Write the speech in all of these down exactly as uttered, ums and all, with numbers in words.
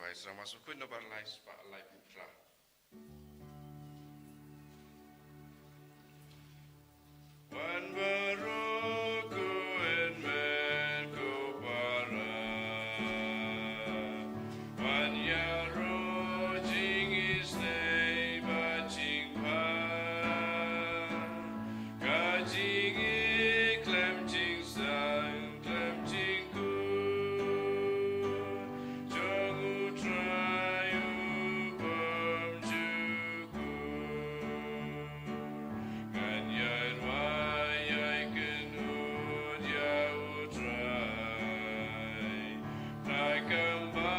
Ai sra masu kun nabar lai spah lai phew phra. Wan baroh ko hynmen ko para. Wan ïaroh jingisynei bad jingpang. Ka jingïeit khlem jingsang khlem jingkut jong U Trai u bym ju Ngan ïai wai ïai kynhun ïa U Trai. Trai kam ba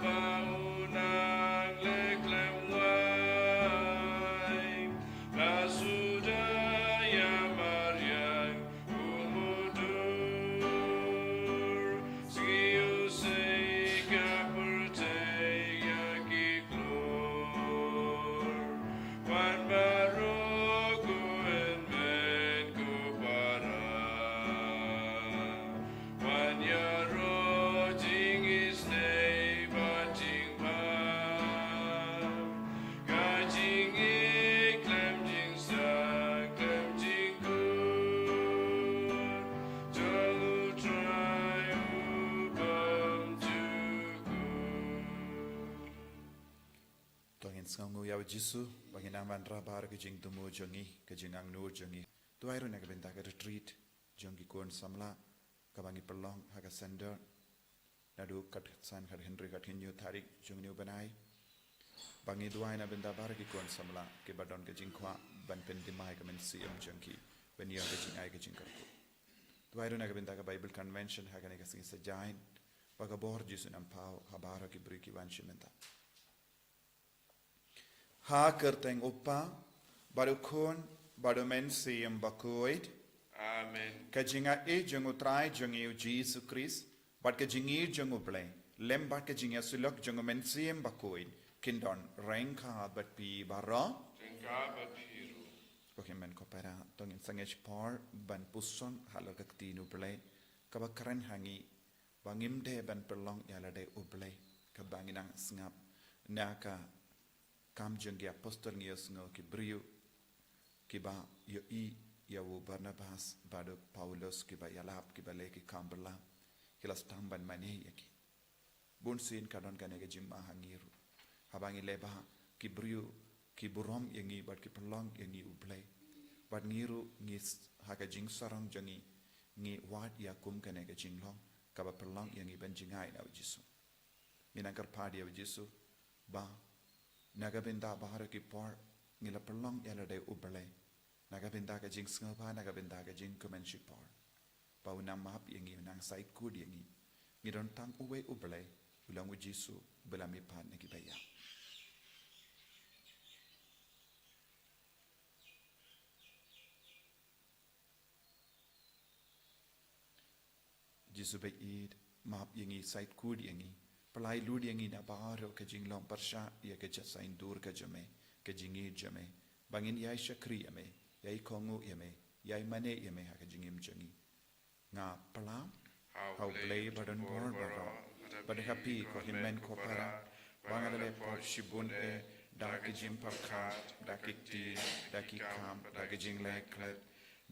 ba u nang leh khlem wai. La suda ïa mariang u mudur. Sngewsih ka pyrthei ïa ki klur. Wan baroh ko hynmen ko para. Wan ïaroh jingisynei bad jingpang. Ka jingïeit khlem jingsang khlem jingkut jong U Trai u bym ju kut. To ngin sngewnguh ïa U Jisu ba ngin nang wanrah baroh ka jingthmu jong ngi, ka jingangnud jong ngi. Duwai ruh na ka bynta ka retreat jong ki khun samla kaba ngi pynlong ha ka sender naduh khatsan, khathynriew, khathynñiew tarik jong une u bnai. Ba ngi duwai na bynta baroh ki khun samla kiba don ka jingkwah ban pynthymmai ka mynsiem jong ki ban ïoh ka jingai ka jingkyrkhu. Duwai ruh na ka bynta ka Bible Convention ha kane ka sngi Saitjaiñ, ba ka bor Jisu un nang paw ha baroh ki briew ki wan sha mynta. Ha ka kyrteng U Kpa bad U Khun bad U Mynsiem Bakhuid. Amen. Ka jingaiei jong U Trai jong ngi U Jisu Khrist bad ka jingïeit jong U Blei lem bad ka jingïasyllok jong U Mynsiem Bakhuid kin don ryngkat bad phi baroh. Ryngkat bad phi ruh. Ko hynmen ko para, to ngin sangeh por ban puson halor ka ktien U Blei kaba kren ha ngi ba ngim dei ban pynlong ïa lade U Blei, kaba ngi nang sngap na ka Kam jong ki Apostol ngi ïohsngew ki briew kiba ïohi ïa u Barnabas bad u Paulus kiba ïalap, kiba leh ki kam bylla, ki la sdang ban mane ïa ki. Bunsien ka don kane ka jingma ha ngi ruh. Haba ngi leh ba ki briew ki burom ïa ngi bad ki pynlong ïa ngi U Blei, bad ngi ruh ngi s-, ha ka jingsarong jong ngi, ngi wad ïa kum kane ka jinglong kaba pynlong ïa ngi ban jngai na U Jisu. Ngi nang kyrpad ïa U Jisu ba na ka bynta baroh ki por ngi la pynlong ïa lade U Blei, na ka bynta ka jingsngewbha, na ka bynta ka jingkmen shipor, ba un nang map ïa ngi, un nang sait kut ïa ngi. Ngi don tang uwei U Blei, u long U Jisu, uba la mihpat na ki baïap. Jisu baieit, map ïa ngi, sait kut ïa ngi, pyllait lut ïa ngi na baroh ka jinglong pyrshah ïa ka jingsaindur ka jong me, ka jingïeit jong me, ba ngin ïai shakri ïa me, ïai kohnguh ïa me, ïai mane ïa me ha ka jingim jong ngi. Nga pla ha U Blei ba don bor baroh, bad ha phi ko hynmen ko para, ba nga la leh pop shibun eh, da ka jingpyrkhat, da ki ktien, da ki kam, da ka jingleh klet,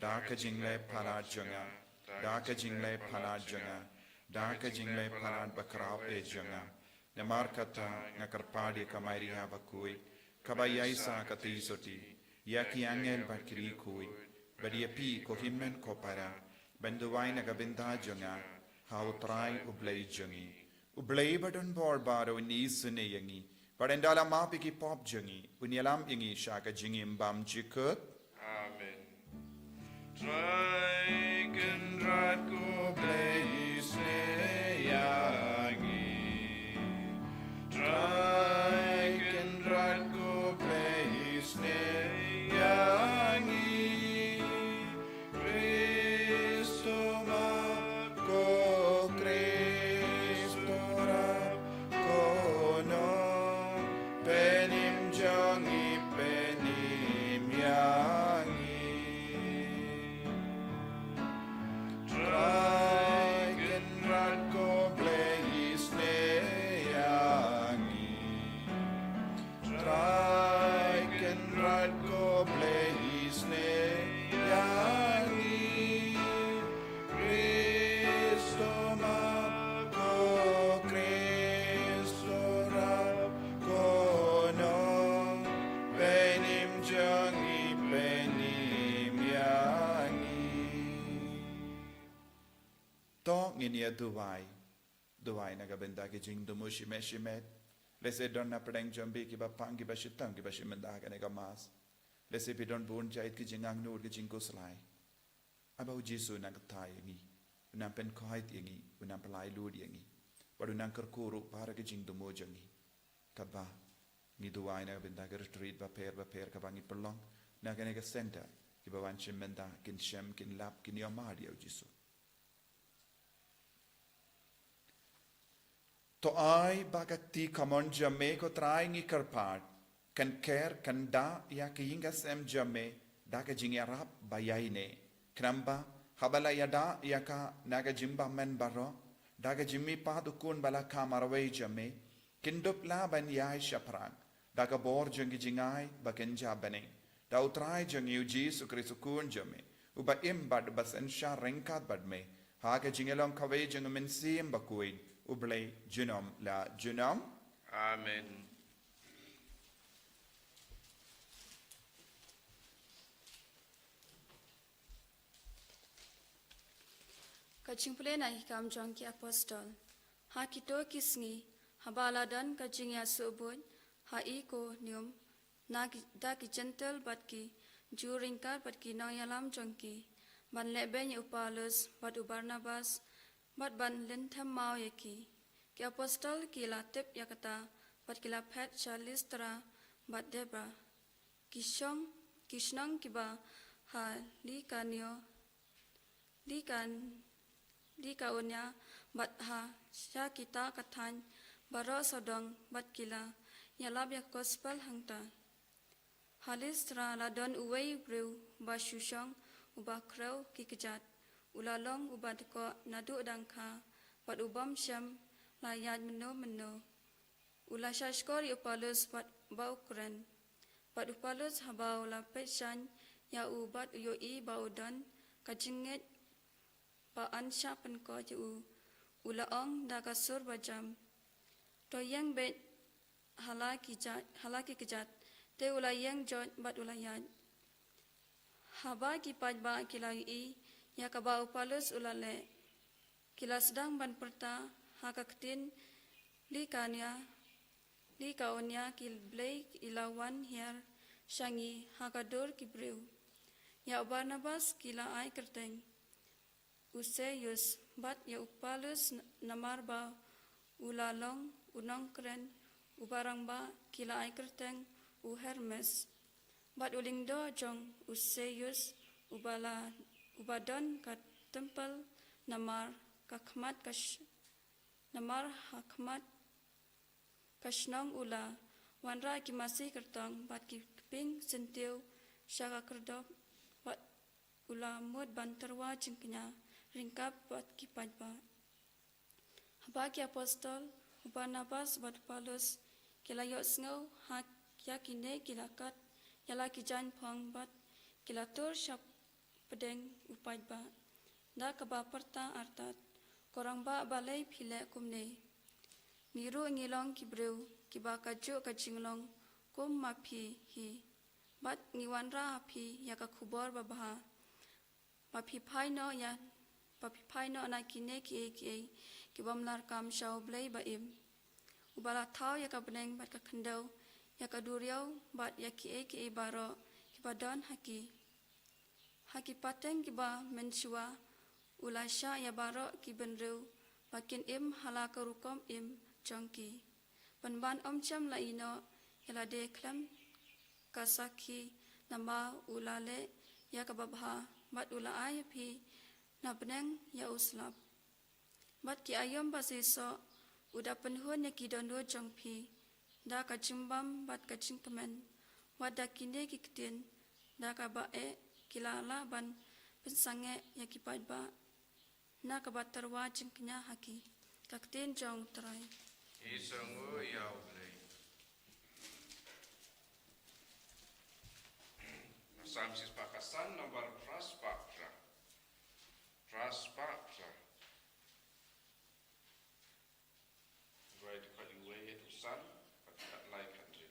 da ka jingleh palat jong nga, da ka jingleh palat jong nga, da ka jingleh palat bakhraw eh jong nga. Namar kata nga kyrpad ïa ka Maria Bakhuid, kaba ïaisah ka theisotti, ïa ki angel bad ki riewkhuid, bad ïa phi ko hynmen ko para, ban duwai na ka bynta jong nga ha U Trai U Blei jong ngi. U Blei ba don bor baroh un isynei ïa ngi, bad ynda la map ïa ki pop jong ngi, un ïalam ïa ngi sha ka jingim bymjukut. Amen. Trai Kynrad ko Blei isynei ïa ngi. Trai Kynrad ko Blei isynei ïa ngi. Khrist u map ko, Khrist u rap ko, nongpynim jong ngi, pynim ïa ngi. Trai Ngin ïa duwai. Duwai na ka bynta ki jingthmu shimet shimet. Lehse don na pdeng jong phi kiba pang, kiba shitom, kiba shim bynta ha kane ka Mass. Lehse phi don bun jait ki jingangnud, ki jingkhuslai. Haba u Jisu u nang kyrteng ïa ngi, u nang pynkhuid ïa ngi, u nang pynlait lut ïa ngi. Bad u nang kyrkhu ruh para ki jingthmu jong ngi. Katba ngi duwai na ka bynta ki retreat bapher bapher kaba ngi pynlong na kane ka center, kiba wan shim bynta kin shem, kin lap, kin ïohmad ïa u Jisu. To ai ba ka kti kamon jong me, ko Trai, ngi kyrpad, kan ker, kan da ïa ka ïing ka sem jong me da ka jingïarap ba ïaineh. Khnang ba haba la ïada ïa ka na ka jingbymman baroh, da ka jingmihpat u Khun ba la kha marwei jong me, kin dup lah ban ïaid shaphrang da ka bor jong ki jingai ba kynja bneng, da u Trai jong ngi u Jisu Khrist u Khun jong me, uba im bad uba synshar ryngkat bad me ha ka jinglong kawei jong u Mynsiem Bakhuid, U Blei junom la junom. Amen. Ka jingpule na ki Kam jong ki Apostol. Ha kito ki sngi, haba la don ka jingïasuk buit ha Ikonium, na ki, da ki Jentil bad ki Jiw ryngkat bad ki nongïalam jong ki, ban lehbeiñ ïa u Paulus bad u Barnabas, bad ban lynthem maw ïa ki. Ki Apostol ki la tip ïa kata, bad ki la phet sha Listra bad Derbe, ki shong, ki shnong kiba ha Likanio, Likan, Likaonia, bad ha sha kita ka thaiñ baroh sawdong, bad ki la ïalap ïa ka gospel hangta. Ha Listra la don uwei u briew ba shu shong, uba khrew ki kjat, u la long uba dkoh naduh dang kha, bad u bym shym la ïaid mynno mynno. U la shahshkor ïa u Paulus bad ba u kren. Bad u Paulus haba u la peit shaiñ ïa u bad u ïohi ba u don ka jingngeit ba yn shah pynkoit ïa u, u la ong da ka sur ba jam, "To ïeng beit ha la ki ja-, ha la ki kjat." Te u la ïeng joit bad u la ïaid. Haba ki paidbah ki la ïohi ïa kaba u Paulus u la leh, ki la sdang ban pyrta ha ka ktien Likania, Likaonia, "Ki blei ki la wan hiar sha ngi ha ka dur ki briew." Ïa u Barnabas ki la ai kyrteng u Seus, bad ïa u Paulus n-, namar ba u la long u nongkren uba rangbah, ki la ai kyrteng u Hermes. Bad u lyngdoh jong u Seus, uba la, uba don ka templ namar ka khmat ka sh-, namar ha khmat ka shnong u la wanrah ki masi kyrtong bad ki kpieng syntiew sha ka khyrdop, bad u la mut ban tyrwa jingkñia ryngkat bad ki paidbah. Haba ki Apostol, u Barnabas bad u Paulus, ki la ïohsngew ha ïa kine, ki la kat ïa la ki jaiñ phong bad ki la tur sha pdeng u paidbah da kaba pyrta artat, "Ko rangbah, balei phi leh kumne? Ngi ruh ngi long ki briew kiba kajuh ka jinglong kum ma phi hi, bad ngi wanrah ha phi ïa ka khubor babha, ba phi phai noh ïa, ba phi phai noh na kine kiei kiei ki bym lah kam sha U Blei ba im, uba la thaw ïa ka bneng bad ka khyndew, ïa ka duriaw bad ïa kiei kiei baroh kiba don ha ki. Ha ki pateng kiba mynshuwa u la shah ïa baroh ki bynriew ba kin im ha la ka rukom im jong ki. Pynban ym shym la ïehnoh ïa lade khlem ka sakhi, namar u la leh ïa kaba bha, bad u la ai ha phi na bneng ïa u slap." Bad ki aïom ba seisoh u da pynhun ïa ki dohnud jong phi da ka jingbam bad ka jingkmen, wat da kine ki ktien, da kaba eh ki la lah ban pynsangeh ïa ki paidbah na kaba tyrwa jingkñia ha ki. Ka ktien jong U Trai. Ïa u Blei. Psalm shispah khatsan, nambar phra spah phra. Phra spah phra. Ruai dkhot iwei haduh san, khatlai khathynriew.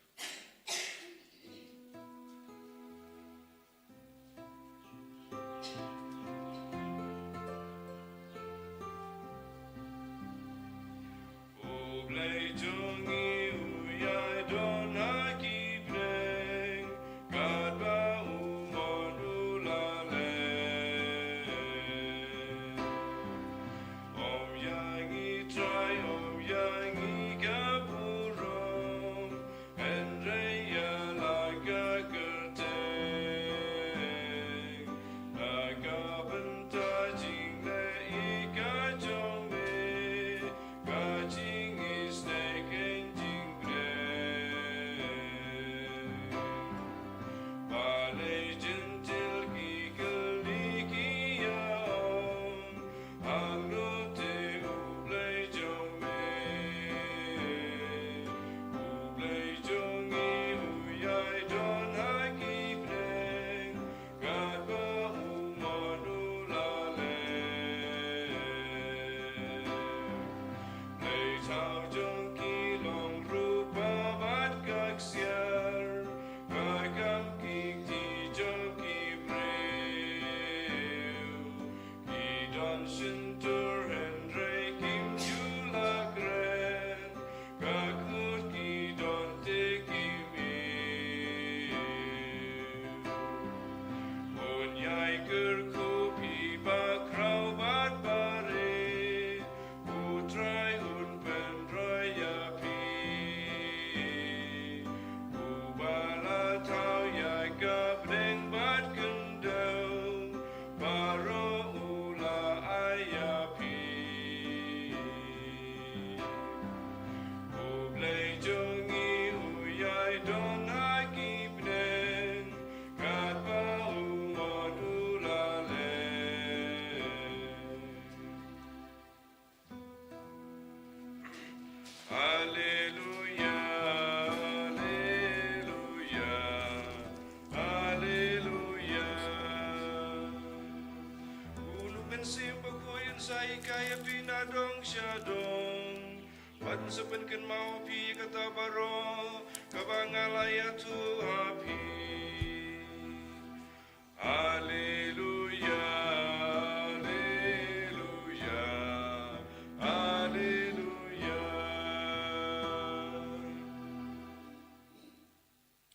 Mynsiem Bakhuid un sa hikai ïa phi na dong sha dong, bad un sa pynkynmaw ïa phi ïa kata baroh kaba nga la ïathuh ha phi. Alleluia, alleluia, alleluia.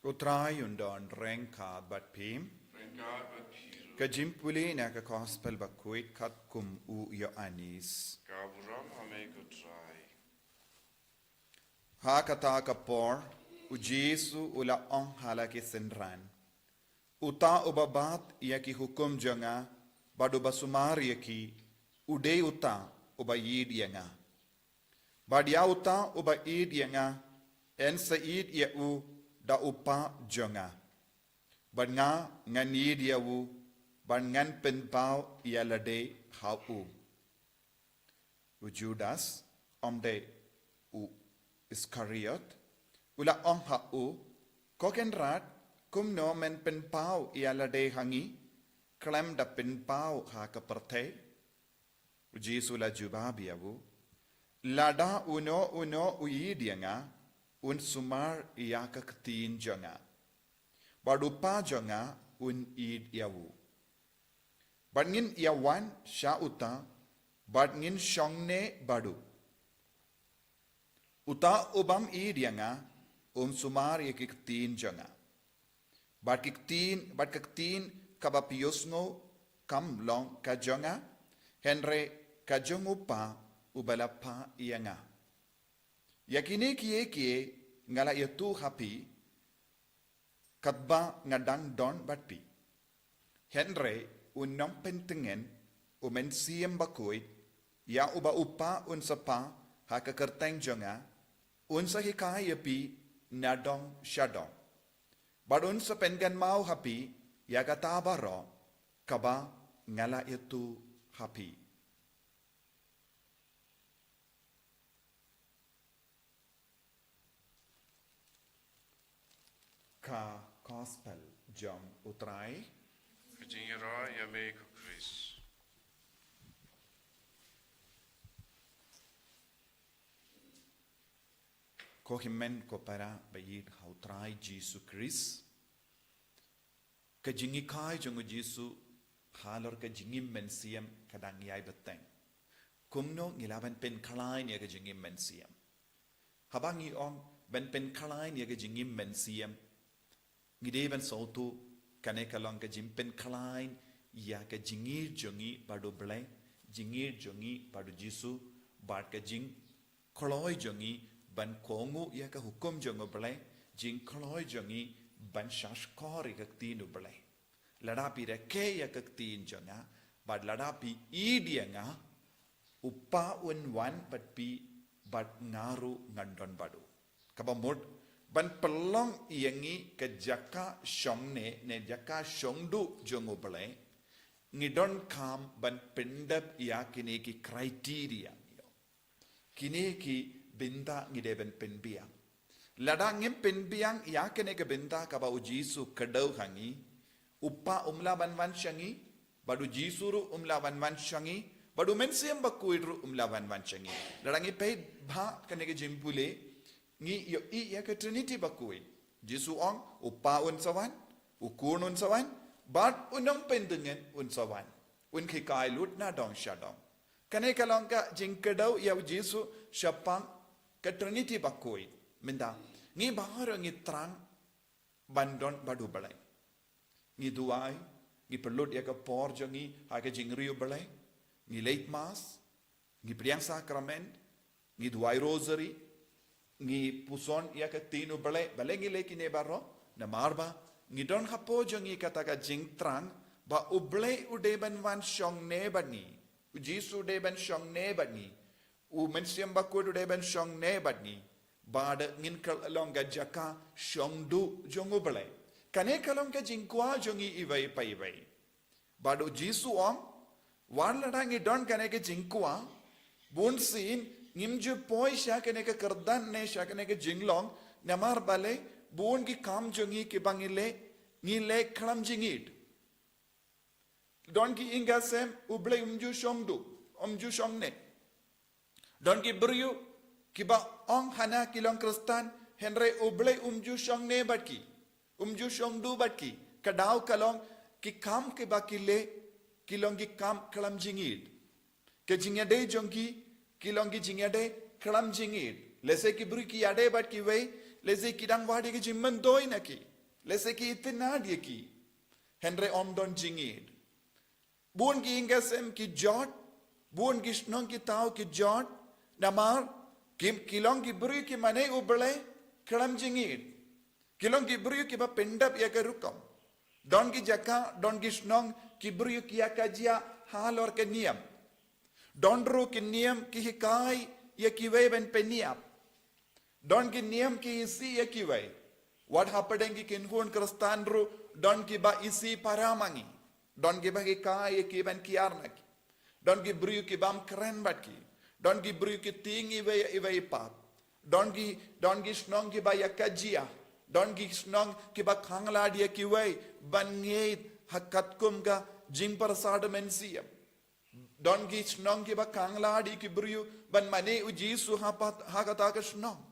U Trai un don ryngkat bad phi. Ryngkat bad phi ruh. Ka jingpule na ka Gospel Bakhuid katkum u Ïoannis. Ka burom ha me ko Trai. Ha kata ka por, u Jisu u la ong ha la ki synran, uta uba bat ïa ki hukum jong nga, bad uba sumar ïa ki, u dei uta uba ïeid ïa nga. Bad ïa uta uba ïeid ïa nga, yn sa ïeid ïa u da u Kpa jong nga. Bad nga ngan ïeid ïa u, bad ngan pynpaw ïa lade ha u. U Judas, ym dei u Iskariot, u la ong ha u, ko Kynrad, kumno men pynpaw ïa lade ha ngi, khlem da pynpaw ha ka pyrthei? U Jisu u la jubab ïa u, lada uno uno u ïeid ïa nga, un sumar ïa ka ktien jong nga. Bad u Kpa jong nga un ïeid ïa u. Bad ngin ïa wan sha uta, bad ngin shong ne bad u. Uta u bym ïeid ïa nga, um sumar ïa ki ktien jong nga. Bad ki ktien, bad ka ktien kaba phi ïohsngew kam long ka jong nga, hynrei ka jong u Kpa uba la phah ïa nga. Ïa kine kiei kiei nga la ïathuh ha phi, katba nga dang don bad phi. Hynrei u nongpyntngen, u Mynsiem Bakhuid, ïa uba u Kpa un sa phah ha ka kyrteng jong nga, un sa hikai ïa phi na dong sha dong. Bad un sa pynkynmaw ha phi ïa kata baroh kaba nga la ïathuh ha phi. Ka Gospel jong u Trai. Ka jingïaroh ïa me ko Khrist. Ko hynmen ko para ba ïeit ha u Trai Jisu Khrist. Ka jinghikai jong u Jisu halor ka jingim mynsiem ka dang ïai bteng. Kumno ngi lah ban pynkhlaiñ ïa ka jingim mynsiem? Haba ngi ong ban pynkhlaiñ ïa ka jingim mynsiem, ngi dei ban sngewthuh kane ka long ka jingpynkhlaiñ ïa ka jingïeit jong ngi bad u Blei, jingïeit jong ngi bad u Jisu, bad ka jing kloi jong ngi ban kohnguh ïa ka hukum jong u Blei, jingkloi jong ngi ban shahshkor ïa ka ktien u Blei. Lada phi rakhe ïa ka ktien jong nga, bad lada phi ïeid ïa nga, u Kpa un wan bad phi, bad nga ruh ngan don bad u. Kaba mut, ban pynlong ïa ngi ka jaka shongne, ne jaka shongduh jong u Blei, ngi donkam ban pyndep ïa kine ki criteria. Kine ki bynta ngi dei ban pynbiang. Lada ngim pynbiang ïa kine ki bynta kaba u Jisu kdew ha ngi, u Kpa um lah ban wan sha ngi, bad u Jisu ruh um lah ban wan sha ngi, bad u Mynsiem Bakhuid ruh um lah ban wan sha ngi. Lada ngi peit bha kane ka jingpule, ngi ïohi ïa ka Trinity Bakhuid. Jisu ong, u Kpa un sa wan, u Khun un sa wan, bad u Nongpyndyngen un sa wan. Un hikai lut na dong sha dong. Kane ka long ka jingkdew ïa u Jisu shaphang ka Trinity Bakhuid. Mynta, ngi baroh ngi thrang ban don bad u Blei. Ngi duwai, ngi pynlut ïa ka por jong ngi ha ka jingri u Blei. Ngi leit Mass, ngi pdiang Sakrament, ngi duwai Rosary, ngi puson ïa ka ktien u Blei, balei ngi leh kine baroh, namar ba ngi don hapoh jong ngi kata ka jingthrang ba u Blei u dei ban wan shongne bad ngi. U Jisu u dei ban shongne bad ngi. U Mynsiem Bakhuid u dei ban shongne bad ngi. Bad ngin kylla long ka jaka shongduh jong u Blei. Kane ka long ka jingkwah jong ngi iwei pa iwei. Bad u Jisu u ong, wat lada ngi don kane ka jingkwah, bunsien ngim ju poi sha kane ka kyrdan ne sha kane ka jinglong, namar balei, bun ki kam jong ngi kiba ngi leh, ngi leh khlem jingïeit. Don ki ïing ka sem, U Blei um ju shong duh, um ju shong ne. Don ki briew kiba ong hana ki long Khristan, hynrei U Blei um ju shong ne bad ki, um ju shong duh bad ki. Ka daw ka long, ki kam kiba ki leh, ki long ki kam khlem jingïeid. Ki jingïadei jong ki, ki long ki jingïadei khlem jingïeid. Lehse ki briew ki ïadei bad kiwei, lehse ki dang wad ïa ki jingmyntoi na ki, lehse ki itynnad ïa ki, hynrei ym don jingïeid. Bun ki ïing ka sem ki jot, bun ki shnong ki thaw ki jot, namar ki, ki long ki briew ki mane U Blei khlem jingïeid. Ki long ki briew kiba pyndap ïa ka rukom. Don ki jaka, don ki shnong, ki briew ki ïa ka jia halor ka niam. Don ruh ki niam ki hikai ïa kiwei ban pynïap. Don ki niam ki isih ïa kiwei. Wat hapdeng ki kynhun Khristan ruh, don kiba isih para ma ngi. Don kiba hikai ïa ki ban kiar na ki. Don ki briew ki bam kren bad ki. Don ki briew ki tieng iwei ïa iwei i pap. Don ki, don ki shnong kiba ïa ka jia. Don ki shnong kiba khanglad ïa kiwei ban ngeit ha katkum ka jingpyrsad mynsiem. Don ki shnong kiba khanglad ïa ki briew ban mane U Jisu ha pat, ha kata ka shnong.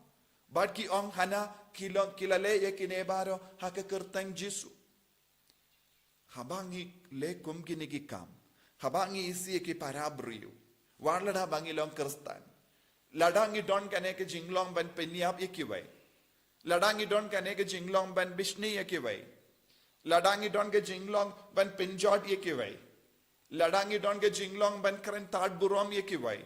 Bad ki ong hana ki long ki la leh ïa kine baroh ha ka kyrteng Jisu. Haba ngi leh kum kine ki kam, haba ngi isih ïa ki para briew, wat lada ba ngi long Khristan, lada ngi don kane ka jinglong ban pynïap ïa kiwei, lada ngi don kane ka jinglong ban bishni ïa kiwei, lada ngi don ka jinglong ban pynjot ïa kiwei, lada ngi don ka jinglong ban kren tad burom ïa kiwei,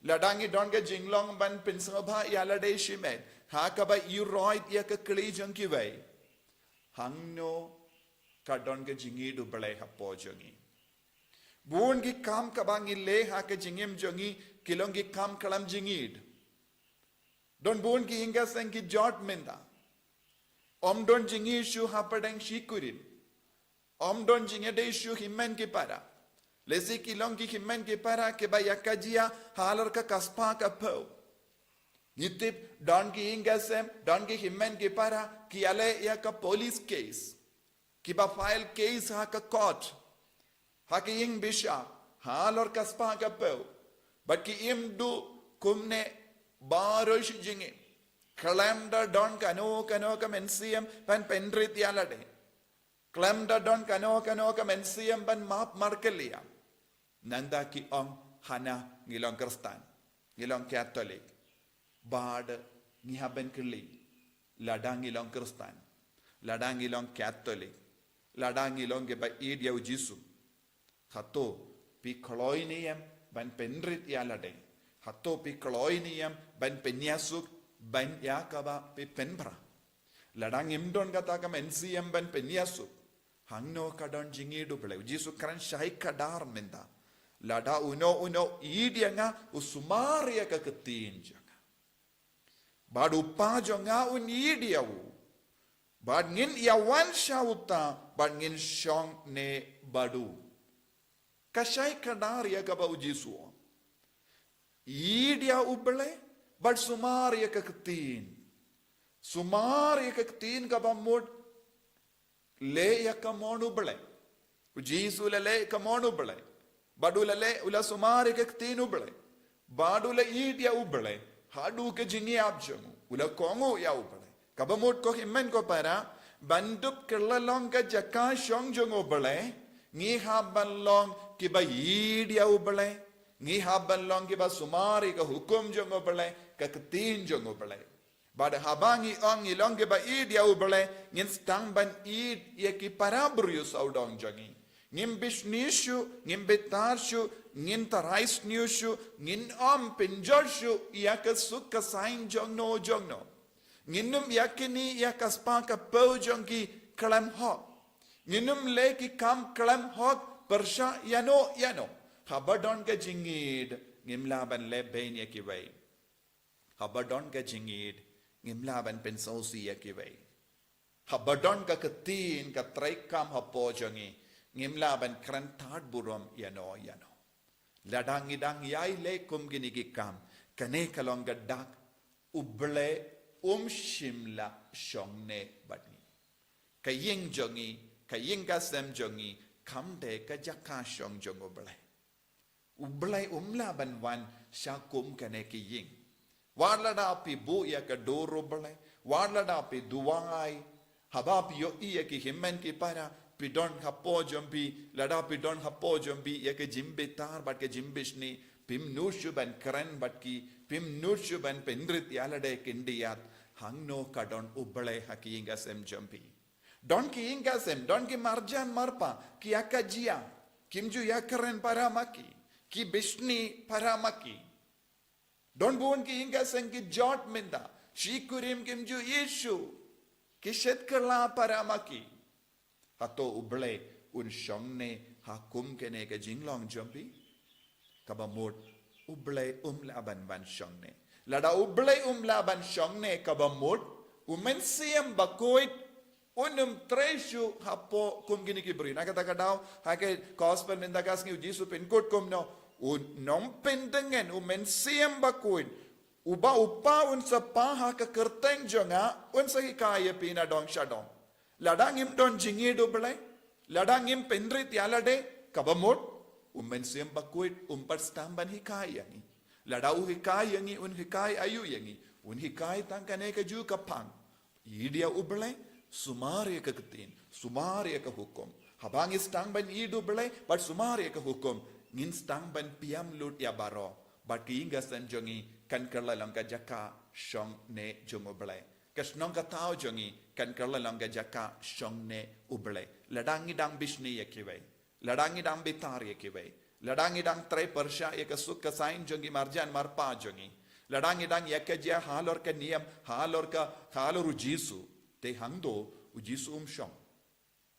lada ngi don ka jinglong ban pynsngewbha ïa lade shimet ha kaba ïuroit ïa ka kli jong kiwei, hangno ka don ka jingïeid U Blei hapoh jong ngi? Bun ki kam kaba ngi leh ha ka jingim jong ngi ki long ki kam khlem jingïeid. Don bun ki ïing ka sem ki jot mynta. Ym don jingïeid shuh hapdeng shi kurim. Ym don jingïadei shuh hynmen ki para. Lehse ki long ki hynmen ki para kiba ïa ka jia halor ka spah ka phew. Ngi tip don ki ïing ka sem, don ki hynmen ki para ki ïaleh ïa ka police case, kiba file case ha ka court, ha ka ïing bishop, halor ka spah ka phew. Bad ki im duh kumne baroh shi jingim. Khlem da don kano kano ka mynsiem ban pynrit ïa lade. Khlem da don kano kano ka mynsiem ban map markylliang. Nangta ki ong hana ngi long Khristan, ngi long Katholik. Bad ngi hap ban kylli, lada ngi long Khristan, lada ngi long Katholik, lada ngi long kiba ïeid ïa U Jisu, hato phi kloi ne em ban pynrit ïa lade? Hato phi kloi ne em ban pynïasuk ban ïa kaba phi pynphra? Lada ngim don kata ka mynsiem ban pynïasuk, hangno ka don jingïeid U Blei? U Jisu kren shai kdar mynta. Lada uno uno ïeid ïa nga u sumar ïa ka ktien jong nga. Bad u Kpa jong nga un ïeid ïa u. Bad ngin ïa wan sha uta, bad ngin shong ne bad u. Ka shai kdar ïa kaba U Jisu u ong. Ïeid ïa U Blei, bad sumar ïa ka ktien. Sumar ïa ka ktien kaba mut leh ïa ka mon U Blei. U Jisu u la leh ïa ka mon U Blei. Bad u la leh, u la sumar ïa ka ktien U Blei. Bad u la ïeid ïa U Blei haduh ka jingïap jong u. U la kohnguh ïa U Blei. Kaba mut ko hynmen ko para, ban dup kylla long ka jaka shong jong U Blei, ngi hap ban long kiba ïeid ïa U Blei. Ngi hap ban long kiba sumar ïa ka hukum jong U Blei, ka ktien jong U Blei. Bad haba ngi ong ngi long kiba ïeid ïa U Blei, ngin sdang ban ïeid ïa ki para briew sawdong jong ngi. Ngim bishni shuh, ngim bitar shuh, ngim tharai sniew shuh, ngin ym pynjot shuh ïa ka suk ka saiñ jongno jongno. Ngin ym ïa kine ïa ka spah ka phew jong ki khlem hok. Ngin ym leh ki kam khlem hok pyrshah ïano ïano. Haba don ka jingïeid, ngim lah ban leh beiñ ïa kiwei. Haba don ka jingïeid, ngim lah ban pynsngewsih ïa kiwei. Haba don ka ktien ka treikam hapoh jong ngi, ngim lah ban kren tad burom ïano ïano. Lada ngi dang ïai leh kum kine ki kam, kane ka long ka dak U Blei um shym la shong ne bad ngi. Ka ïing jong ngi, ka ïing ka sem jong ngi, Kham dei ka jaka shong jong U Blei. U Blei um lah ban wan sha kum kane ki ïing. Wat lada phi buh ïa ka dur U Blei, wat lada phi duwai, haba phi ïohi ïa ki hynmen ki para, phi don hapoh jong phi, lada phi don hapoh jong phi ïa ka jingbitar bad ka jingbishni, phim nud shuh ban kren bad ki, phim nud shuh ban pynrit ïa lade khyndiat, hangno ka don U Blei ha ki ïing ka sem jong phi. Don ki ïing ka sem, don ki marjan marpa, ki ïa ka jia, kim ju ïa kren para ma ki, ki bishni para ma ki. Don bun ki ïing ka sem ki jot mynta, shi kurim kim ju ïohi shuh, ki shet kylla para ma ki. Hato U Blei un shong ne ha kum kane ka jinglong jong phi? Kaba mut, U Blei um lah ban ban shong ne. Lada U Blei um lah ban shong ne kaba mut, U Mynsiem Bakhuid un ym trei shuh hapoh kum kine ki briew. Na kata ka daw, ha ka gospel mynta ka sngi U Jisu pynkut kumno, un ym pyndeng, U Mynsiem Bakhuid, uba U Kpa un sa pha ha ka kyrteng jong nga, un sa hikai ïa phi na dong sha dong. Lada ngim don jingïeit U Blei, lada ngim pynrit ïa lade, kaba mut, U Mynsiem Bakhuid um pat sdang ban hikai ïa ngi. Lada u hikai ïa ngi, un hikai aïu ïa ngi? Un hikai tang kane kajuh ka phang. Ïeit ïa U Blei, sumar ïa ka ktien, sumar ïa ka hukum. Haba ngi sdang ban ïeit U Blei bad sumar ïa ka hukum, ngin sdang ban pynïap lut ïa baroh. Bad ki ïing ka sem jong ngi kan kylla long ka jaka shong ne jong U Blei. Ka shnong ka thaw jong ngi kan kylla long ka jaka shong ne U Blei. Lada ngi dang bishni ïa kiwei, lada ngi dang bitar ïa kiwei, lada ngi dang trei pyrshah ïa ka suk ka saiñ jong ki marjan marpa jong ngi, lada ngi dang ïa ka jia halor ka niam, halor ka, halor U Jisu, te hangto U Jisu um shong.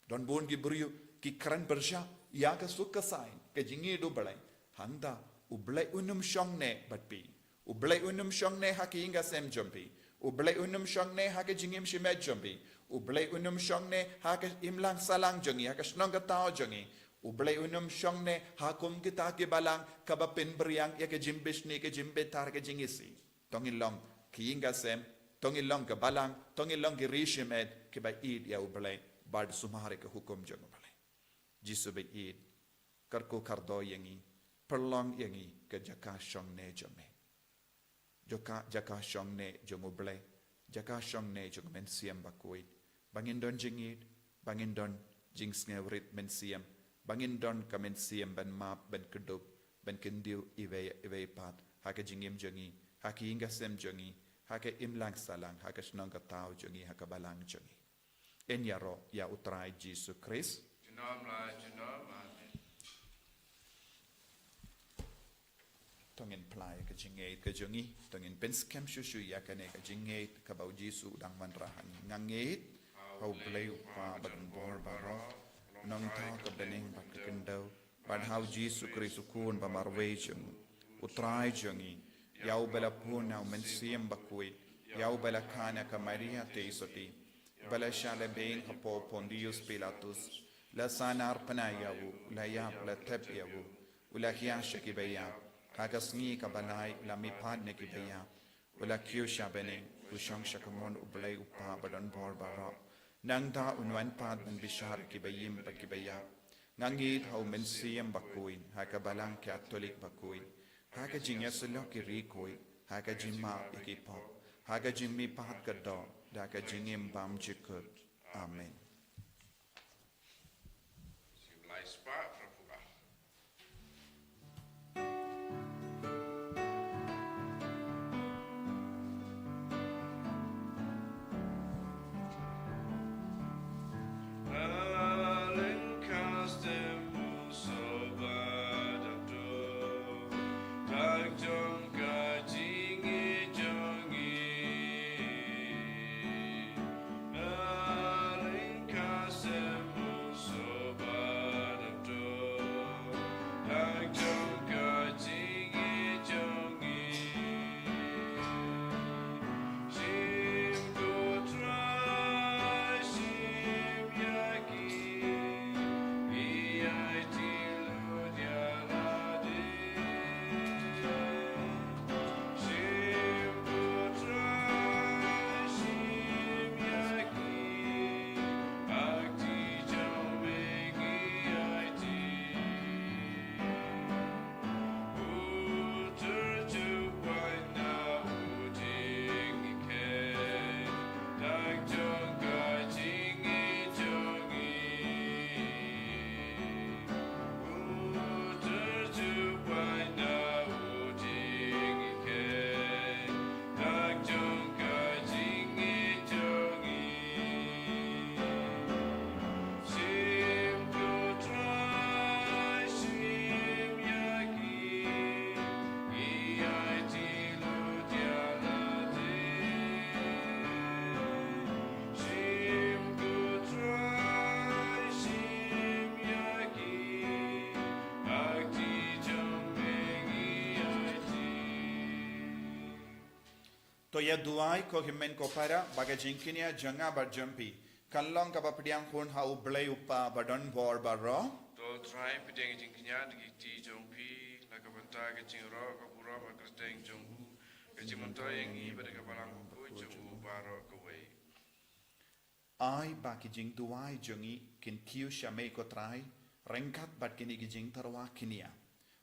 Don bun ki briew ki kren pyrshah ïa ka suk ka saiñ, ka jingïeit U Blei. Hangta U Blei un ym shong ne bad phi. U Blei un ym shong ne ha ki ïing ka sem jong phi. U Blei un ym shong ne ha ka jingim shimet jong phi. U Blei un ym shong ne ha ka imlang sahlang jong ngi, ha ka shnong ka thaw jong ngi. U Blei un ym shong ne ha kum kita ki balang kaba pynbiang ïa ka jingbishni, ka jingbitar, ka jingisih. To ngin long ki ïing ka sem, to ngin long ka balang, to ngin long ki ri shimet kiba ïeit ïa U Blei bad sumar ïa ka hukum jong U Blei. Jisu ba ïeit, kyrkhu kyrdoh ïa ngi, pynlong ïa ngi ka jaka shong ne jong me. Jaka, jaka shong ne jong U Blei, jaka shong ne jong U Mynsiem Bakhuid. Ba ngin don jingïeit, ba ngin don jingsngewrit mynsiem, ba ngin don ka mynsiem ban map, ban kdup, ban kyndiew iwei, iwei pat, ha ka jingim jong ngi, ha ki ïing ka sem jong ngi, ha ka imlang sahlang, ha ka shnong ka thaw jong ngi, ha ka balang jong ngi. Yn ïaroh ïa U Trai Jisu Khrist. Junom la junom, amen. To ngin phla ïa ka jingngeit ka jong ngi, to ngin pynskhem shuh shuh ïa kane ka jingngeit kaba U Jisu u dang wanrah ha ngi. Nga ngeit ha U Blei U Kpa badonbor baroh, u Nongthaw ka bneng bad ka khyndew, bad ha U Jisu Khrist u Khun ba marwei jong u, U Trai jong ngi, ïa uba la pun na U Mynsiem Bakhuid, ïa uba la kha na ka Maria Theisotti, ba la shah lehbeiñ hapoh Pontius Pilatus, la sahnarphna ïa u, la ïap, la thep ïa u, u la hiar sha kiba ïap, ha ka sngi kaba lai u la mihpat na kiba ïap, u la kiew sha bneng, u shong sha kamon U Blei U Kpa badonbor baroh. Nangta un wan pat ban bishar ïa kiba im bad kiba ïap. Nga ngeit ha U Mynsiem Bakhuid, ha ka Balang Katholik bakhuid, ha ka jingïasyllok ki riewkhuid, ha ka jingmap ïa ki pop, ha ka jingmihpat ka doh, da ka jingim bymjukut. Amen. To ïa duwai ko hynmen ko para, ba ka jingkñia jong nga bad jong phi kan long kaba pdiang hun ha U Blei U Kpa ba don bor baroh. To Trai, pdiang ka jingkñia na ki kti jong phi, la ka bynta ka jingïaroh ka burom ha ka kyrteng jong u, ka jingmyntoi ïa ngi bad ka balang bakhuid jong u baroh kawei. Ai ba ki jingduwai jong ngi kin kiew sha me ko Trai, ryngkat bad kine ki jingtyrwa kñia.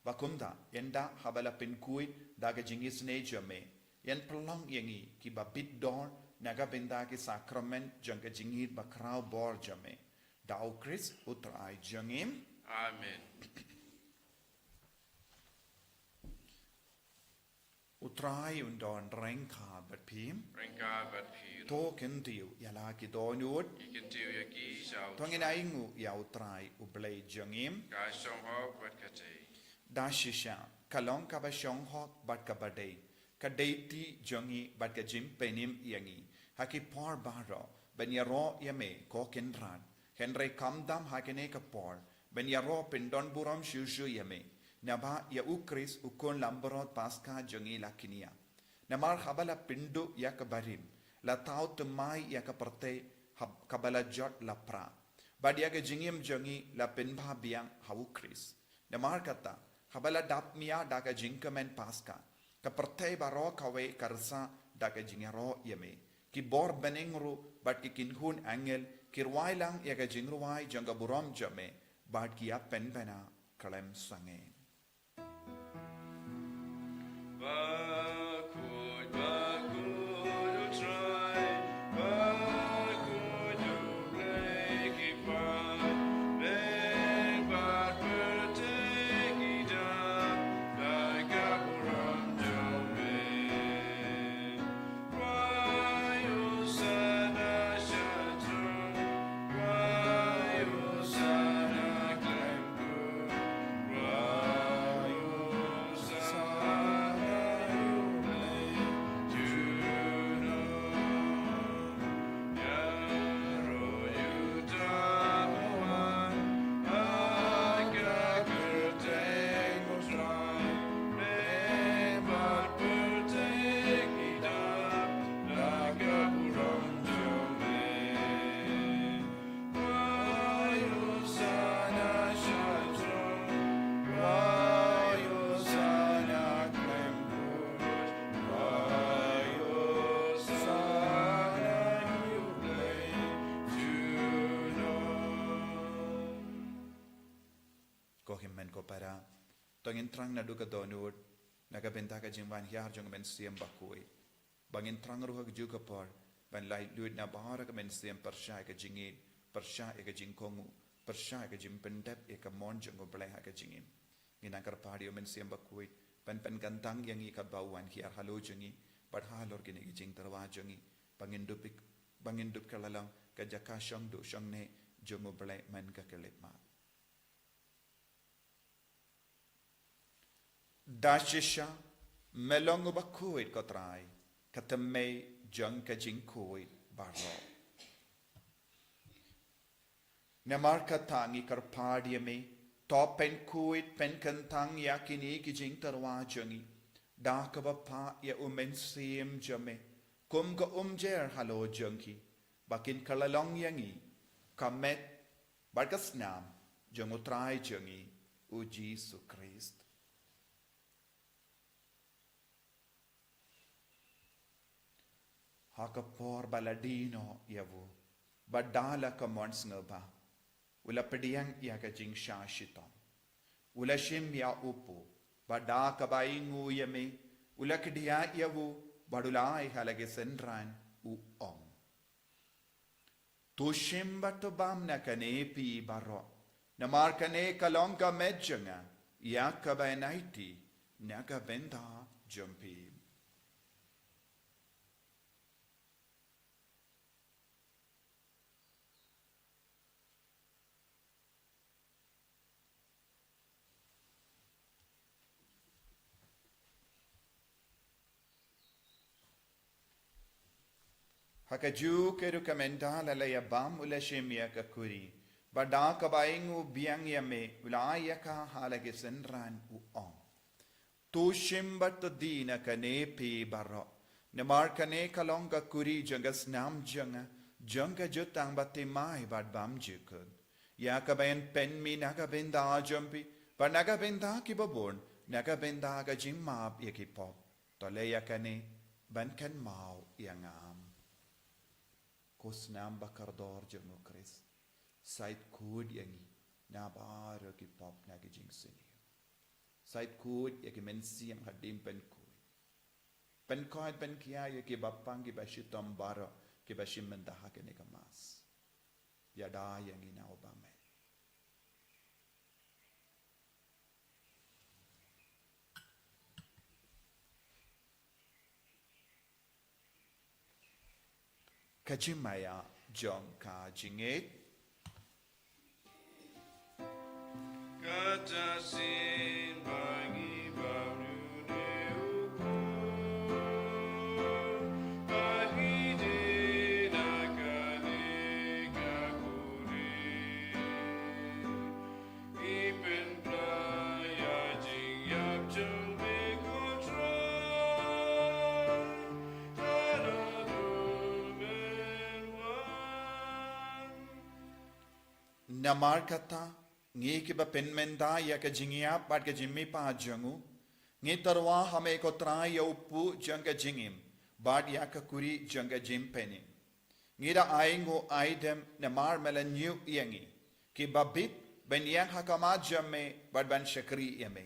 Ba kumta, ynda haba la pynkhuid da ka jingisynei jong me, yn pynlong ïa ngi kiba bit dor na ka bynta ki sakramen jong ka jingïeit bakhraw bor jong me. Da U Khrist U Trai jong ngi. Amen. U Trai un don ryngkat bad phi. Ryngkat bad phi. To kyntiew ïa la ki dohnud. Ngi kyntiew ïa ki sha U Trai. To ngin ainguh ïa U Trai U Blei jong ngi. Ka shong hok bad ka dei. Da shisha, ka long kaba shong hok bad kaba dei, ka dei ti jong ngi bad ka jingpynim ïa ngi ha ki por baroh ban ïaroh ïa me ko Kynrad. Hynrei khamtam ha kane ka por ban ïaroh pyndonburom shuh shuh ïa me, naba ïa U Khrist U Khun Langbrot Paskha jong ngi la kñia. Namar haba la pynduh ïa ka barim, la thaw thymmai ïa ka pyrthei, hab-, kaba la jot la pra. Bad ïa ka jingim jong ngi la pynbha biang ha U Khrist. Namar kata, haba la dap mia da ka jingkmen Paskha, ka pyrthei baroh kawei ka rsa da ka jingïaroh ïa me. Ki bor bneng ruh bad ki kynhun angel ki rwai lang ïa ka jingrwai jong ka burom jong me, bad ki ïa pynbna khlem sangeh. Bakhuid, bakhuid U Trai, bakhuid U Blei ki paid, bad pyrthei ki dap da ka burom jong me. Rwai Hosana sha throne, rwai Hosana khlem kut, rwai Hosana ïa U Blei junom. Ïaroh ïa uta uba wan ha ka kyrteng U Trai, me bad pyrthei ki dap da ka burom jong me. Rwai Hosana sha throne, rwai Hosana khlem kut, rwai Hosana ïa U Blei junom. Ko hynmen ko para, to ngin thrang naduh ka dohnud, na ka bynta ka jingwan hiar jong U Mynsiem Bakhuid. Ba ngin thrang ruh ha kajuh ka por ban laitluid na baroh ka mynsiem, pyrshah ïa ka jingïeit, pyrshah ïa ka jingkohnguh, pyrshah ïa ka jingpyndep ïa ka mon jong U Blei ha ka jingim. Ngin nang kyrpad ïa U Mynsiem Bakhuid ban pynkyntang ïa ngi katba u wan hiar halor jong ngi bad halor kine ki jingtyrwa jong ngi, ba ngin dup ik-, ba ngin dup kylla long ka jaka shong duh shong neh jong U Blei man ka khyllipmat. Da shisha, me long uba khuid ko Trai, ka thymmei jong ka jingkhuid baroh. Namar kata ngi kyrpad ïa me, to pynkhuid pynkyntang ïa kine ki jingtyrwa jong ngi da kaba phah ïa U Mynsiem jong me kum ka umjer halor jong ki, ba kin kylla long ïa ngi ka met bad ka snam jong U Trai jong ngi U Jisu Khrist. Ha ka por ba la die noh ïa u, bad da la ka mon sngewbha, u la pdiang ïa ka jingshah shitom, u la shim ïa u paw, bad da kaba ainguh ïa me, u la khdiah ïa u, bad u la ai ha la ki synran, u ong: To shim bad to bam na kane phi baroh, namar kane ka long ka met jong nga, ïa kaba yn aiti na ka bynta jong phi. Ha kajuh ka rukom ynda la ïa bam, u la shim ïa ka khuri, bad da kaba ainguh biang ïa me, u la ai ïa ka ha la ki synran, u ong: To shim bad to die na kane phi baroh, Namar kane ka long ka kuri jong ka snam jong nga, jong ka jutang ba thymmai bad bymjukut, ïa kaba yn pynmih na ka bynta jong phi bad na ka bynta kiba bun, na ka bynta ka jingmap ïa ki pop. To leh ïa kane ban kynmaw ïa nga. Ko snam ba kordor jong u Khrist, sa ïeit khuid ïa ngi na baroh ki pop na ki jingsniew. Sa ïeit khuid ïa ki mynsiem hadien pynkhuid. Pynkhuid pynkhia ïa kiba pang, kiba shitom baroh kiba shim bynta ha kane ka Mass. Ïada ïa ngi na u bymman. Ka jingmaïa jong ka jingngeit. Kata sien ba ngi bam ïa u Kpa, ba ngi dei na kane ka kuri. Ngi pynbna ïa jingïap jong me ko Trai, ha kaba men wan. Namar kata, ngi kiba pynmynta ïa ka jingïap bad ka jingmihpat jong u, ngi tyrwa ha me ko Trai ïa u puh jong ka jingim bad ïa ka kuri jong ka jingpynim. Ngi da ainguh aidem namar me la ñiew ïa ngi kiba bit ban ïeng ha khmat jong me bad ban shakri ïa me.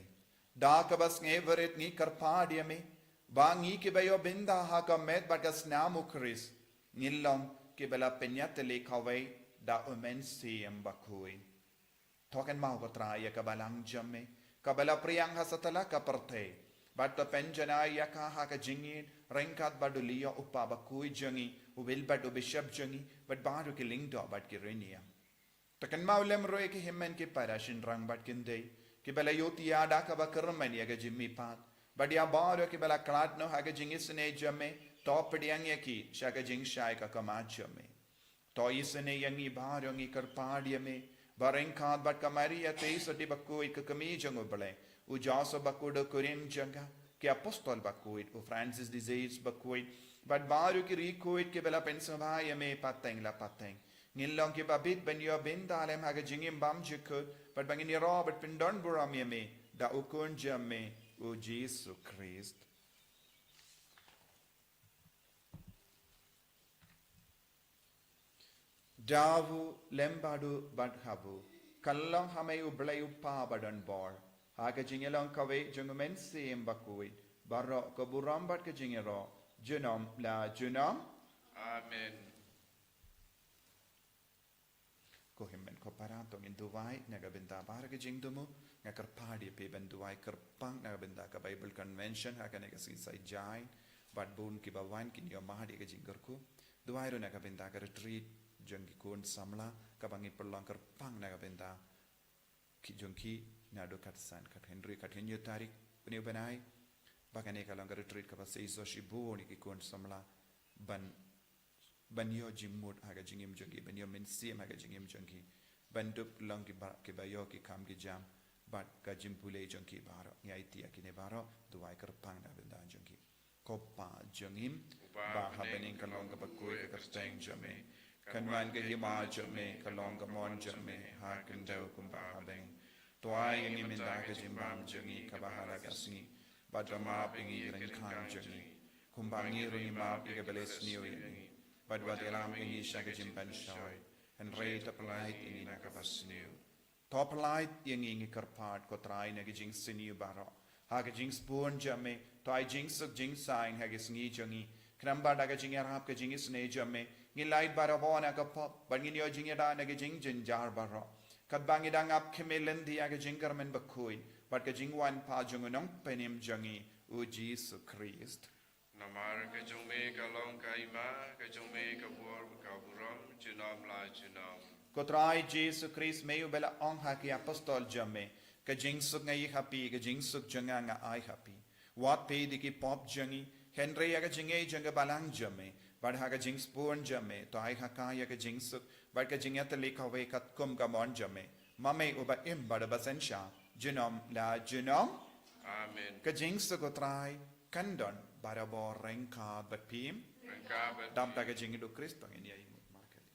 Da kaba sngewrit ngi kyrpad ïa me ba ngi kiba ïoh bynta ha ka met bad ka snam u Khrist, ngin long kiba la pynïatylli kawei da u Mynsiem Bakhuid. To kynmaw ko Trai ïa ka balang jong me kaba la phriang ha satlak ka pyrthei, bad to pynjanai ïa ka ha ka jingïeit ryngkat bad u Leo u Kpa Bakhuid jong ngi, u Wilbert u Bishop jong ngi, bad baroh ki lyngdoh bad ki riewniam. To kynmaw lem ruh ïa ki hynmen ki para shynrang bad khyndai kiba la ïohthiah da kaba kyrmen ïa ka jingmihpat, bad ïa baroh kiba la khlad noh ha ka jingisynei jong me, to pdiang ïa ki sha ka jingshai ka khmat jong me. To isynei ïa ngi baroh, ngi kyrpad ïa me ba ryngkat bad ka Maria Theisotti Bakhuid ka kmie jong u Blei, u Joseph Bakhuid u kurim jong ka, ki apostol bakhuid, u Francis de Sales Bakhuid, bad baroh ki riewkhuid kiba la pynsngewbha ïa me pateng la pateng, ngin long kiba bit ban ïoh bynta lem ha ka jingim bymjukut, bad ba ngin ïaroh bad pyndonburom ïa me da u Khun jong me u Jisu Khrist. Da u, lem bad u, bad ha u, kan long ha me U Blei U Kpa badonbor, ha ka jingïalong kawei jong u Mynsiem Bakhuid, baroh ka burom bad ka jingïaroh, junom la junom. Amen. Ko hynmen ko para, to ngin duwai na ka bynta baroh ki jingthmu. Nga kyrpad ïa phi ban duwai kyrpang na ka bynta ka Bible Convention ha kane ka sngi Saitjaiñ, bad bun kiba wan kin ïoh mad ïa ka jingkyrkhu. Duwai ruh na ka bynta ka retreat jong ki khun samla kaba ngi pynlong kyrpang na ka bynta ki jong ki naduh khatsan, khathynriew, khathynñiew tarik une u bnai, ba kane ka long ka retreat kaba seisoh shibun ïa ki khun samla ban ban ïoh jingmut ha ka jingim jong ki, ban ïoh mynsiem ha ka jingim jong ki, ban dup long kiba, kiba ïoh ki kam ki jam, bad ka jingpule jong ki baroh. Ngi aiti ïa kine baroh, duwai kyrpang na bynta jong ki. Ko Pa jong ngi, uba ha bneng, kan long kaba khuid ka kyrteng jong me, kan wan ka hima jong me, kan long ka mon jong me ha khyndew kumba ha bneng. To ai ïa ngi mynta ka jingbam jong ngi kaba ha la ka sngi, bad to map ïa ngi ki lyngkhan jong ngi, kumba ngi ruh ngi map ïa kiba la sniew ïa ngi. Bad wat ïalam ïa ngi sha ka jingpynshoi, hynrei to pyllait ïa ngi na kaba sniew. To pyllait ïa ngi, ngi kyrpad ko Trai, na ki jingsniew baroh. Ha ka jingsbun jong me, to ai jingsuk jingsaiñ ha ki sngi jong ngi. Khnang ba da ka jingïarap ka jingisynei jong me, ngin lait barabor na ka pop, bad ngin ïoh jingïada na ki jingjynjar baroh, katba ngi dang ap khmih lynti ïa ka jingkyrmen bakhuid bad ka jingwan pat jong u Nongpynim jong ngi, u Jisu Khrist. Namar ka jong me ka long ka hima, ka jong me ka bor, ka burom, junom la junom. Ko Trai Jisu Khrist, me uba la ong ha ki apostol jong me, ka jingsuk nga ai ha phi, ka jingsuk jong nga nga ai ha phi. Wat peit ïa ki pop jong ngi, hynrei ïa ka jingngeit jong ka balang jong me, bad ha ka jingsbun jong me, to ai ha ka ïa ka jingsuk bad ka jingïatylli kawei katkum ka mon jong me. Ma me uba im bad uba synshar, junom la junom. Amen. Ka jingsuk u Trai Kan don barabor ryngkat bad phi. Ryngkat bad phi. Dam da ka jingïaid u Khrist to ngin ïa ïeng markylli.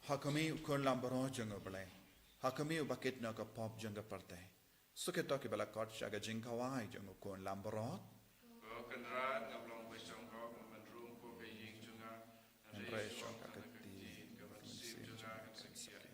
Ha khmih u Khun Lambaroh jong U Blei. Ha khmih uba kit noh ka pop jong ka pyrthei. Suk ïa kito kiba la khot sha ka jingkhawai jong U Khun Lambaroh. Ko Kynrad, nga long ba shong hok, nga ban rung ko ka ïing jong nga. Hynrei shong ka kti ka mynsiem jong nga kan sakhi.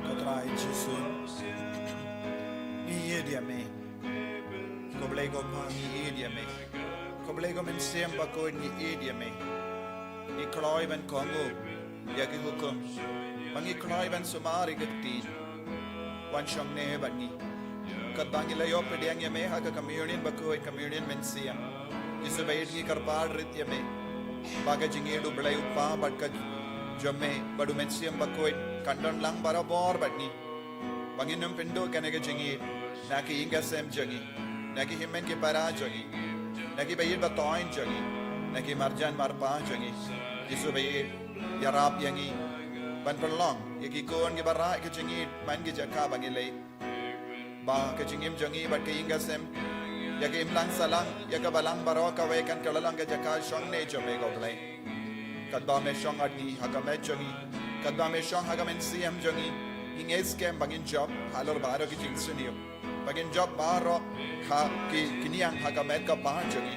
Ko Trai Jisu, ngi ïeit ïa me. Ko Blei ko Kpa, ngi ïeit ïa me. Ko Blei ko Mynsiem Bakhuid, ngi ïeit ïa me. Ngi kloi ban kohnguh ïa ki hukum, ba ngi kloi ban sumar ïa ka ktien. Wan shong ne bad ngi. Katba ngi la ïoh pdiang ïa me ha ka communion bakhuid, communion mynsiem, Jisu ba ïeit, ngi kyrpad rit ïa me ba ka jingïeit U Blei U Kpa bad ka jong me bad U Mynsiem Bakhuid kan don lang barabor bad ngi. Ba ngin ym pynduh kane ka jingïeit na ki ïing ki sem jong ngi, na ki hynmen ki para jong ngi, na ki ba ïeit ba thoiñ jong ngi, na ki marjan marpa jong ngi. Jisu ba ïeit, ïarap ïa ngi ban pynlong ïa ki khun kiba rah ïa ka jingïeit man ki jaka ba ngi leit. Ba ka jingim jong ngi bad ka ïing ka sem, ïa ka imlang sahlang, ïa ka balang baroh kawei kan kylla long ka jaka shong ne jong me, ko Blei. Katba me shong ha ngi, ha ka met jong ngi, katba me shong ha ka mynsiem jong ngi, ngi ngeit skhem ba ngin jop halor baroh ki jingsniew, ba ngin jop baroh ha ki, ki niang ha ka met ka par jong ngi,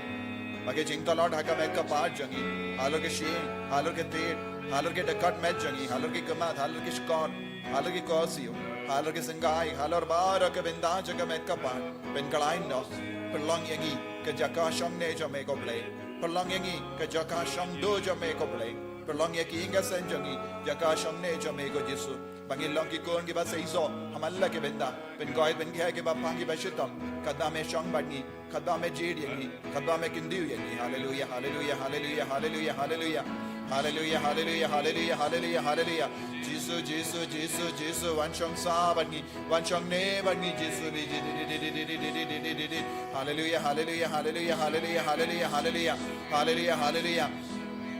ba ki jingtlot ha ka met ka par jong ngi, halor ki shyieng, halor ki tied, halor ki dkhot met jong ngi, halor ki khmat, halor ki shkor, halor ki khohsiew, halor ki syngkai, halor baroh ka bynta jong ka met ka phad. Pynkhlaiñ noh, pynlong ïa ngi ka jaka shong ne jong me ko Blei. Pynlong ïa ngi ka jaka shong duh jong me ko Blei. Pynlong ïa ki ïing ki sem jong ngi jaka shong ne jong me ko Jisu. Ba ngin long ki khun kiba seisoh ha man la ki bynta. Pynkhuid pynkhiah kiba phang kiba shitom. Katba me shong bad ngi, katba me jied ïa ngi, katba me kyntiew ïa ngi. Haleluia, haleluia, haleluia, haleluia, haleluia. Haleluia, haleluia, haleluia, haleluia, haleluia. Jisu, Jisu, Jisu, Jisu, wan shong sah bad ngi, wan shong ne bad ngi, Jisu. Haleluia, haleluia, haleluia, haleluia, haleluia. Haleluia, haleluia.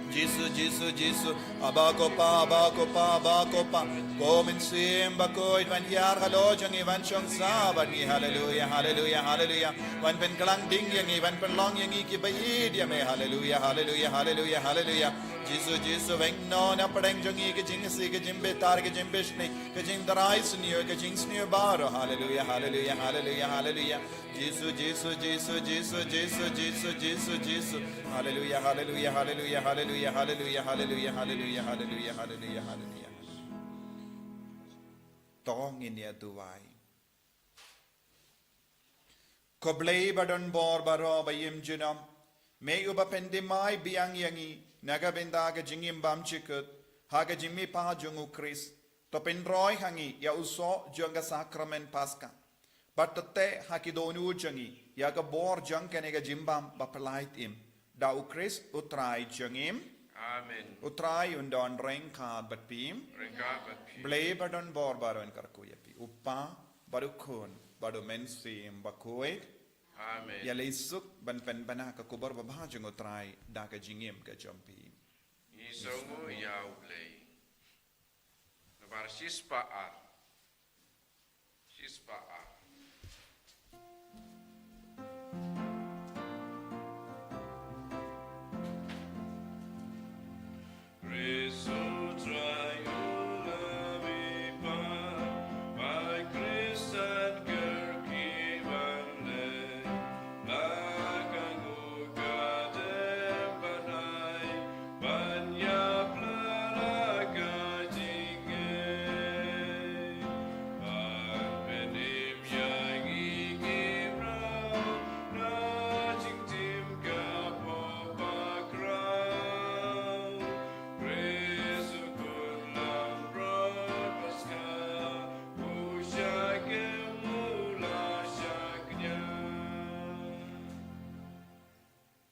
Jisu, Jisu, Jisu. Aba ko Pa, Aba ko Pa, Aba ko Pa. Ko Mynsiem Bakhuid, wan hiar halor jong ngi, wan shong sah bad ngi. Haleluia, haleluia, haleluia. Wan pynkhlaiñ ding ïa ngi, wan pynlong ïa ngi kiba ïeit ïa me. Haleluia, haleluia, haleluia, haleluia. Jisu, Jisu, weng noh na pdeng jong ngi ka jingisih, ka jingbitar, ka jingbishni, ka jingtharai sniew, ka jingsniew baroh. Haleluia, haleluia, haleluia, haleluia. Jisu, Jisu, Jisu, Jisu, Jisu, Jisu, Jisu. Haleluia, haleluia, haleluia, haleluia, haleluia, haleluia, haleluia, haleluia, haleluia, haleluia. To ngin ïa duwai. Ko Blei ba don bor baroh ba im junom, me uba pynthymmai biang ïa ngi na ka bynta ka jingim bymjukut ha ka jingmihpat jong U Khrist, to pynroi ha ngi ïa u soh jong ka sakramen Paska, bad to teh ha ki dohnud jong ngi ïa ka bor jong kane ka jingbam ba pyllait im. Da U Khrist U Trai jong ngi. Amen. U Trai un don ryngkat bad phi. Ryngkat bad phi. Blei ba don bor baroh un kyrkhu ïa phi. U Pa, bad U Khun, bad U Mynsiem Bakhuid. Amen. Ïaleh suk ban pynbna ka khubor babha jong U Trai da ka jingim ka jong phi. Ngi sngewnguh ïa U Blei. Namar shispah ar. Shispah ar.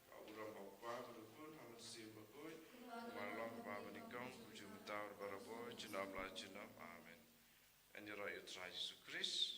Ka burom ba U Kpa, bad U Khun, bad U Mynsiem Bakhuid, uba long kumba nyngkong, kumjuh mynta, bad barabor, junom la junom. Amen. Ngan ïaroh ïa U Trai Jisu Khrist.